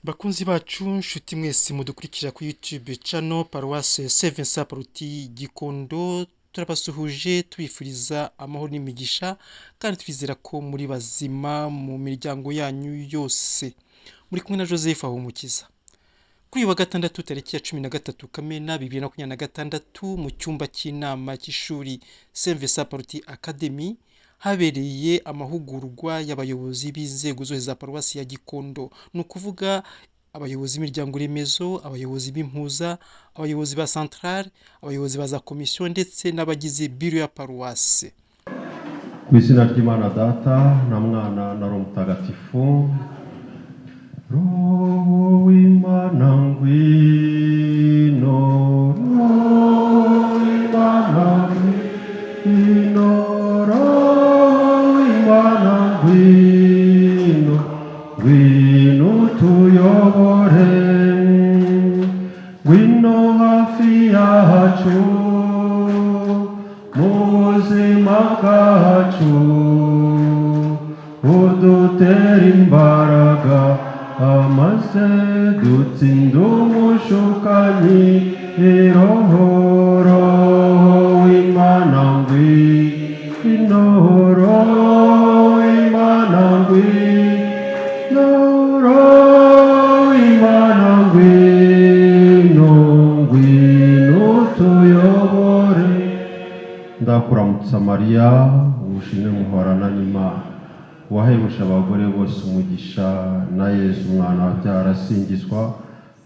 Bakunzi bacu, nshuti mwese mudukurikira kuri YouTube channel Paroisse Saint Vincent Pallotti Gikondo, turabasuhuje tubifuriza amahoro n'imigisha kandi twizera ko muri bazima mu miryango yanyu yose. Muri kumwe na Joseph Ahumukiza. Kuri uyu wa gatandatu tariki ya 13 Kamena 2026 mu cyumba cy'inama cy'ishuri Saint Vincent Pallotti Academy habereye amahugurwa y'abayobozi b'inzego zose za paruwasi ya Gikondo, ni ukuvuga abayobozi b'imiryango remezo, abayobozi b'impuza, abayobozi ba centrale, abayobozi ba za komisiyo ndetse n'abagize biro ya paruwasi. Ku izina ry'Imana Data na Mwana na Roho Mutagatifu. Roho w'Imana ngwino, Roho w'Imana ngwino, Roho w'Imana ngwino, ngwino utuyobore, ngwino hafi yacu mu buzima bwacu, udutera imbaraga maze dutsinde umushukanyi. Roho, Roho w'Imana ngwino, Roho w'Imana ngwino, Roho w'Imana ngwino, ngwino utuyobore. Ndakuramutsa Mariya, wuje muhorana n'Imana, wahebuje abagore bose umugisha, na Yezu umwana wabyaye arasingizwa.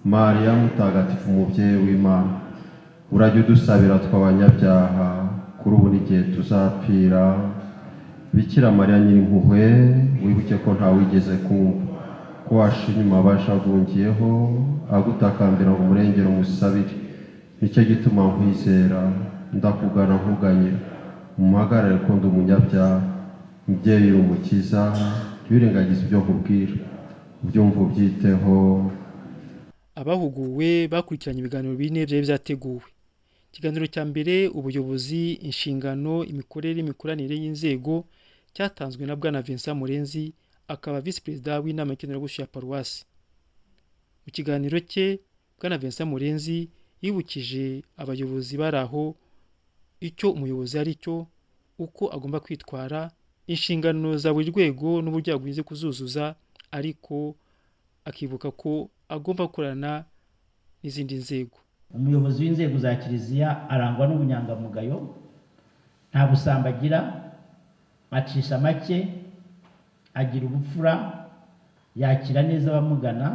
Mariya mutagatifu, umubyeyi w'Imana, urajya udusabira tw'abanyabyaha, kuri ubu n'igihe tuzapfira. Bikira Mariya nyir'impuhwe, wibuke ko ntawigeze kumva ko washa inyuma abashagungiyeho agutakambira ngo umurengere umusabire. Nicyo gituma nkwizera, ndakugana nkuganyira, umuhagarare ko ndi umunyabyaha. Mubyeyi umukiza, ntiwirengagize ibyo nkubwira, ubyumva ubyiteho. Abahuguwe bakurikiranye ibiganiro bine byari byateguwe. Ikiganiro cya mbere, ubuyobozi, inshingano, imikorere, imikoranire y'inzego, cyatanzwe na Bwana Vincent Murenzi, akaba visi perezida w'inama nkenerwagushya ya paruwasi. Mu kiganiro cye, Bwana Vincent Murenzi yibukije abayobozi bari aho icyo umuyobozi ari cyo, uko agomba kwitwara, inshingano za buri rwego n'uburyo yagwize kuzuzuza, ariko akibuka ko agomba gukorana n'izindi nzego. Umuyobozi w'inzego za kiliziya arangwa n'ubunyangamugayo, nta busambo agira, acisha make, agira ubupfura, yakira neza abamugana,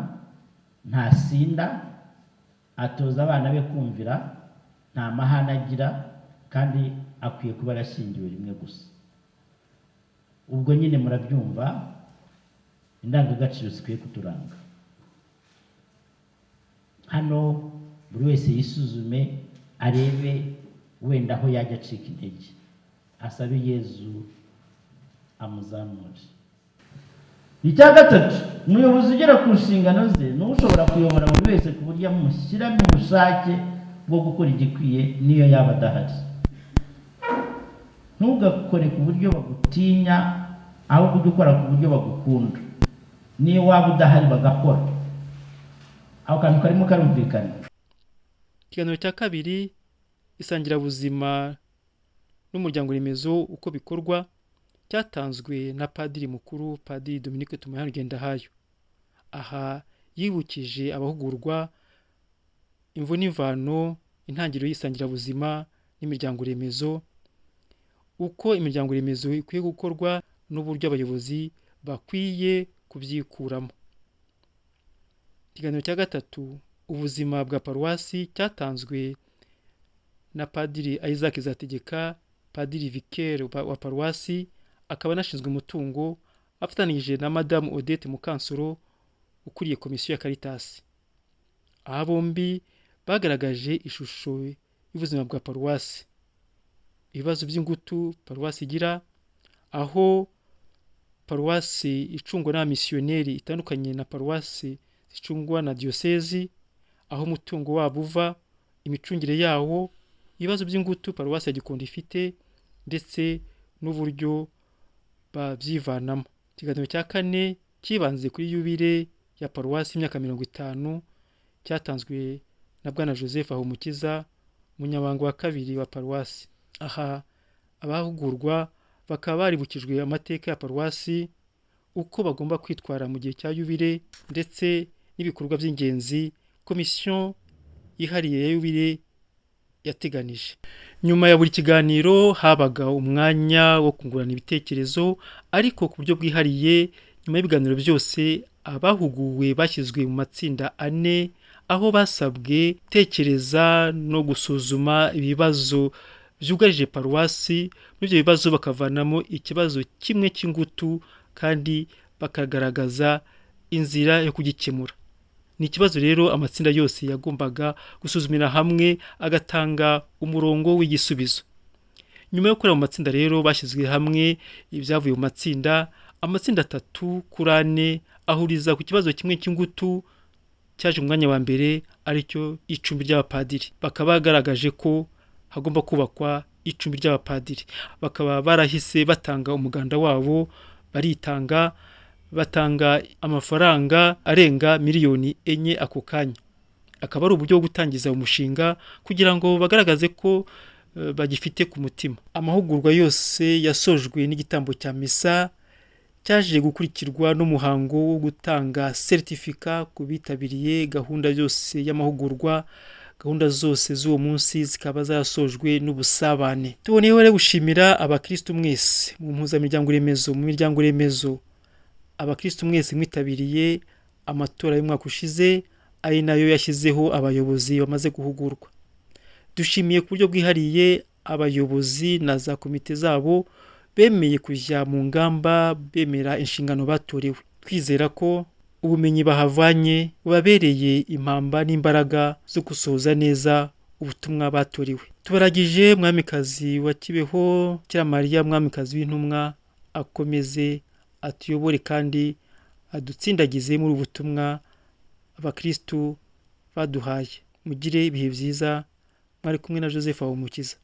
ntasinda, atoza abana be kumvira, nta mahane agira, kandi akwiye kuba yarashyingiwe rimwe gusa. Ubwo nyine murabyumva, indangagaciro zikwiye kuturanga. Hano buri wese yisuzume, arebe wenda aho yajya acika intege, asabe Yezu amuzamure. Icya gatatu, umuyobozi ugera ku nshingano ze ni ushobora kuyobora buri wese ku buryo amushyiramo ubushake bwo gukora igikwiye n'iyo yaba adahari. Ntugakore ku buryo bagutinya, ahubwo ujye ukora ku buryo bagukunda, niyo waba udahari bagakora. Ako kantu karimo karumvikana. Ikiganiro cya kabiri, isangirabuzima n'umuryango remezo uko bikorwa, cyatanzwe na padiri mukuru, Padiri Dominique Tumayano Ngendahayo. Aha yibukije abahugurwa imvo n'imvano, intangiriro y'isangirabuzima n'imiryango remezo, uko imiryango remezo ikwiye gukorwa n'uburyo abayobozi bakwiye kubyikuramo. Ikiganiro cya gatatu, ubuzima bwa paruwasi, cyatanzwe na Padiri Isaac Zategeka, Padiri vicaire wa paruwasi akaba anashinzwe umutungo, afatanije na Madamu Odette Mukansoro ukuriye komisiyo ya Caritas. Aha bombi bagaragaje ishusho y'ubuzima bwa paruwasi, ibibazo by'ingutu paruwasi igira, aho paruwasi icungwa n'abamisiyoneri itandukanye na paruwasi zicungwa na diyosezi, aho umutungo wabo uva, imicungire yawo, ibibazo by'ingutu paruwasi ya Gikondo ifite ndetse n'uburyo babyivanamo. Ikiganiro cya kane cyibanze kuri yubile ya paruwasi y'imyaka 50 cyatanzwe na Bwana Joseph Ahumukiza, umunyamabanga wa kabiri wa paruwasi. Aha abahugurwa bakaba baribukijwe amateka ya paruwasi, uko bagomba kwitwara mu gihe cya yubile ndetse n'ibikorwa by'ingenzi komisiyo yihariye ya yubile yateganije. Nyuma ya buri kiganiro habaga umwanya wo kungurana ibitekerezo, ariko ku buryo bwihariye nyuma y'ibiganiro byose abahuguwe bashyizwe mu matsinda 4, aho basabwe gutekereza no gusuzuma ibibazo byugarije paruwasi. Muri ibyo bibazo bakavanamo ikibazo kimwe cy'ingutu kandi bakagaragaza inzira yo kugikemura. Ni ikibazo rero amatsinda yose yagombaga gusuzumira hamwe agatanga umurongo w'igisubizo. Nyuma yo gukorera mu matsinda rero bashyizwe hamwe ibyavuye mu matsinda, amatsinda 3 kuri 4 ahuriza ku kibazo kimwe cy'ingutu cyaje mu mwanya wa mbere, aricyo icumbi ry'abapadiri. Bakaba bagaragaje ko hagomba kubakwa icumbi ry'abapadiri. Bakaba barahise batanga umuganda wabo, baritanga, batanga amafaranga arenga miliyoni 4 ako kanya. Akaba ari uburyo bwo gutangiza umushinga kugira ngo bagaragaze ko bagifite ku mutima. Amahugurwa yose yasojwe n'igitambo cya misa cyaje gukurikirwa n'umuhango wo gutanga seritifika ku bitabiriye gahunda yose y'amahugurwa. Gahunda zose z'uwo munsi zikaba zarasojwe n'ubusabane. Tuboneyeho rero gushimira abakristu mwese mu mpuzamiryango remezo, mu miryango remezo, abakristu mwese mwitabiriye amatora y'umwaka ushize, ari nayo yashyizeho abayobozi bamaze guhugurwa. Dushimiye ku buryo bwihariye abayobozi na za komite zabo bemeye kujya mu ngamba, bemera inshingano batorewe. Twizera ko ubumenyi bahavanye bubabereye impamba n'imbaraga zo gusohoza neza ubutumwa batorewe. Tubaragije Mwamikazi wa Kibeho, Bikira Mariya Mwamikazi w'intumwa, akomeze atuyobore kandi adutsindagize muri ubu butumwa abakristu baduhaye. Mugire ibihe byiza. Mwari kumwe na Joseph Ahumukiza.